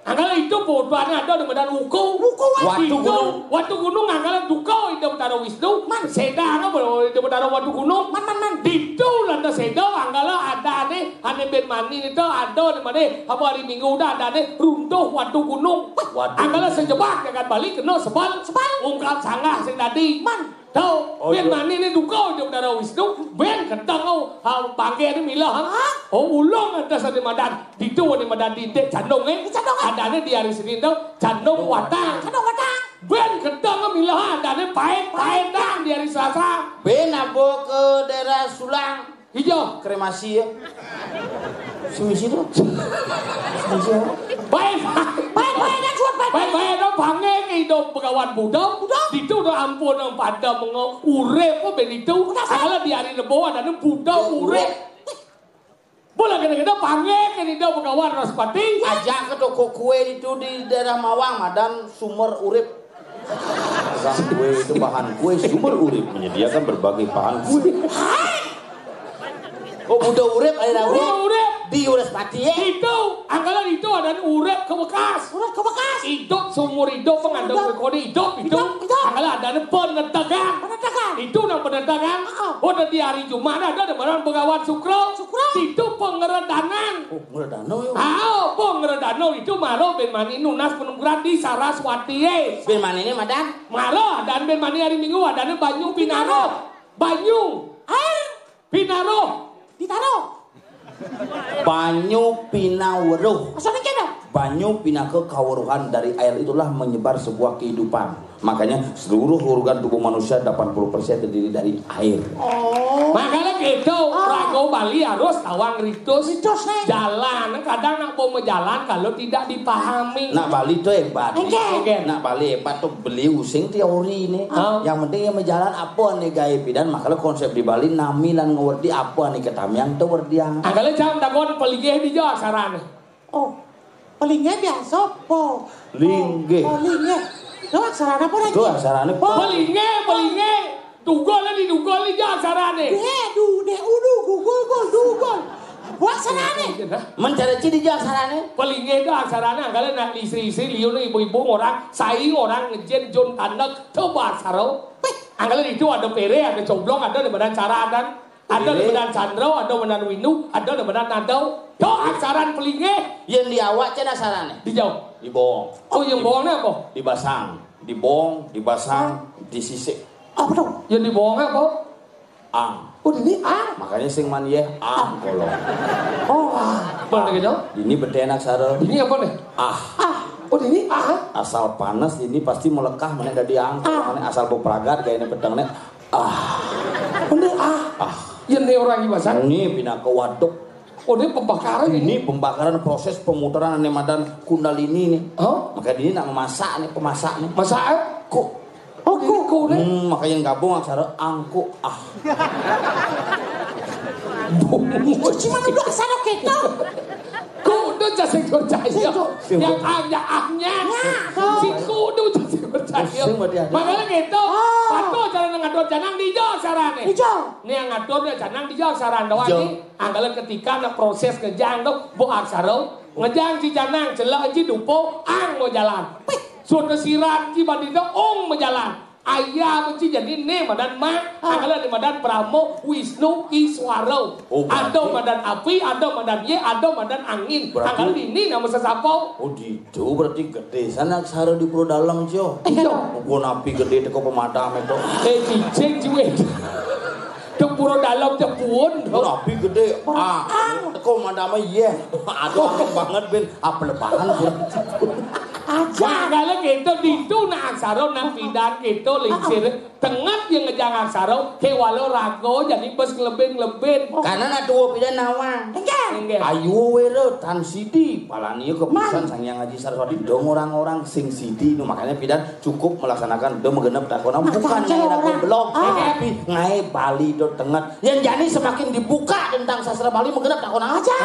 Anggala itu putrané ada né madan Wuku. Wuku, Wan. Watugunung. Watugunung anggala duka Ida Betara Wisnu. Man. Séda anggala Ida Betara Watugunung. Man, man, man. Ditu landa séda anggala adané ané bén mani itu ada né madan apa hari Minggu udah adané runtuh Watugunung. Waduh. Anggala sajebag jagat Bali kena sebal. Sebal. Ungkap sanggah sing dadi. Man. Tau, oh, bén iya. Mani né duka Ida Betara Wisnu, bén kedeng, oh, ha, bangké né milah, ha? Hah? Oh, ulung ada sané madan. Ditu né madan di Candung, eh. Di Candung, eh. Adané di hari Senin to, Candung Watang. Candung Watang. Bén kedeng milah, adané Paéd, Paédan di hari Selasa. Bén aba ka daerah Sulang. Ijo. Kremasi ya. Sumisi to. Sumisi ya. Baik. Baik, baik, dan suat, baik. Baik, baik, dong, panggil ke hidup Begawan Budo. Budo. Ditu udah ampun, dong, pada mengo urip, apa bén itu? Udah, saya. Kalau di hari Rebo, ada nih Budo urip. Urip. Boleh kena-kena panggil ke hidup Begawan Raspati. Ajak ke toko kue itu di daerah Mawang, madan Sumber Urip. Bahan kue itu bahan kue Sumber Urip menyediakan berbagai bahan kue. Oh, Budo Urip, ada Budo Urip. Di Wraspati, ya? Itu, anggalan itu ada Urip ke bekas. Urip ke bekas. Hidup seumur hidup, mengandung kode hidup itu. Hidup, hidup. Anggalan ada penetegan. Penetegan. Itu nang penetegan. Heeh. Oh, dan di hari Jumat ada, ada barang Begawan Sukro. Sukro. Itu pengeredanan. Oh, pengeredanan, ya. Ah, pengeredanan itu maro bén mani nunas penungguran di Saraswati, ya. Bén mani ini, madan? Maro, dan bén mani hari Minggu, adanya banyu Pinaro. Banyu. Air. Pinaro. Ditaro. Banyu pinaweruh. Asal ini kena. Banyu pinaka kaweruhan dari air itulah menyebar sebuah kehidupan. Makanya seluruh organ tubuh manusia delapan puluh persen terdiri dari air. Oh. Makanya gitu, ah. Raga Bali harus tawang ritus. Ritus, nih. Jalan, kadang nak mau jalan kalau tidak dipahami. Nak Bali tuh hebat. Oke. Oke. Nak Bali hebat tuh beli using teori nih. Ah. Yang penting yang berjalan apa nih gaib dan makanya konsep di Bali nami lan ngerti apa nih ketamiang tuh werdiang. Angkala jam takon pelinggih di Jawa sarana. Oh, pelinggih biasa po. Linggih. Oh, linggih. Itu aksarane apa lagi? Itu aksarane po. Pelinggih, pelinggih. Tugol di tugol di aksarane. Deh, du, deh, udu, gugul, gul, dugol. Apa aksarane? Mencari ciri di aksarane. Pelinggih itu aksarane angkala nak istri-istri liun ibu-ibu orang, sai orang ngejen jun tandek, coba saro. Angkala itu ada pere, ada coblong, ada di badan cara dan ada di badan Chandra, ada di badan Windu, ada di badan Nadau. Do aksaran pelinggih. Yang di awak cina aksarane. Di jauh. Di bawang. Oh, yang bawangnya apa? Di basang. Di bawang, di basang, di sisik. Apa tuh? Yang di bawangnya apa? Ang. Oh, ini ang. Makanya sing man yeh ang kolong. Oh, ah. Apa nih gitu? Ini betenak sare. Ini apa nih? Ah. Ah. Oh, ini ah. Asal panas ini pasti melekah mana dari ang. Ah. Mana asal bepragat gaya ini peteng nih. Ah. Bener ah. Ah. Yang nih orang Iwasan. Ini pindah ke waduk. Oh, ini pembakaran ini. Ini pembakaran proses pemutaran ane madan kundalini nih. Oh? Maka ini nak memasak nih, pemasak nih. Masak, eh? Kok? Oh, kok, kok, nih? Hmm, makanya yang gabung aksara angkuk ah. Cuci mana udah aksara kita? Kok udah jasing percaya? Yang hanya ahnya. Ya, si kok udah jasing percaya. Makanya gitu. Oh. Patuh cara ngatur janang di jauh sarane. Di jauh. Nih yang ngatur dia janang di jauh saran doang nih. Anggalan ketika nak proses ngejang tu, bu aksara, ngejang ci janang, celak ci dupo, ang mau jalan. Pih, sudah sirat ci bandita, ong mau jalan. Ayah mesti jadi ne madan ma, anggalan di madan Brahma, Wisnu, Iswara. Oh, ada madan api, ada madan ye, ada madan angin. Anggalan ini nama sesapo. Oh, di Itu berarti gede sana sare di Pura Dalam, Cio. Iya. Pun api gede teko pemadam itu. Eh, cicing, ciwit. Ke Pura Dalam, cepuun. Pun api gede. Ah, teko pemadam, iya. Aduh, api banget, Ben. Apa lebaran, Pura? Aja. Makanya kita di itu nak aksara, nak pidan kita lingsir. Tenget yang ngejang aksara, kéwala raga jani bes nglebin-nglebin. Karena nak tua pidan nawang. Enggak. Enggak. Ayu wéra tan sidi, palania keputusan Sang Hyang Haji Saraswati dong orang-orang sing sidi nu, makanya pidan cukup melaksanakan do magenep takonan, bukan ngaé raga belog, tapi ngaé bali do tenget. Yang jani semakin dibuka tentang sastra Bali magenep takonan aja.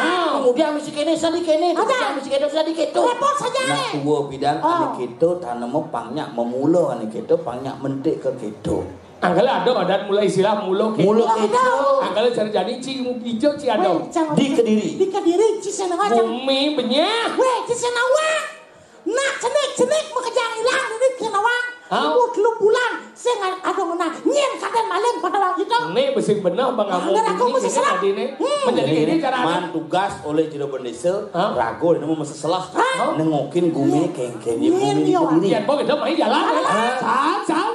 Kemudian misi kéné sadi kéné, kemudian misi kéné sadi kéto. Repot saja. Nah, tua pidan ané kéto, tanema pang nyak memula ané kéto, pang nyak mentik ke kéto. Angkala ada adat mula istilah mula kéto. Mula kéto. Angkala cara jani ci ijo ci ada. Di Kediri. Di Kediri ci sing nawang. Bumi benyah. Wéh, ci sing nawang. Nak cenik-cenik makejang ilang duit sing nawang. Hah? Ibu telu bulan sing ada ngena. Nyén kadén maling pada wang kita. Né besik bener bang aku. Ada aku mesti serah. Tadi né. Menjadi ini cara man tugas oleh jero bendesa. Rago nama mesti selah. Nengokin gumi kéngkén bumi di Kediri. Yang bawa kita main jalan. Sal, sal.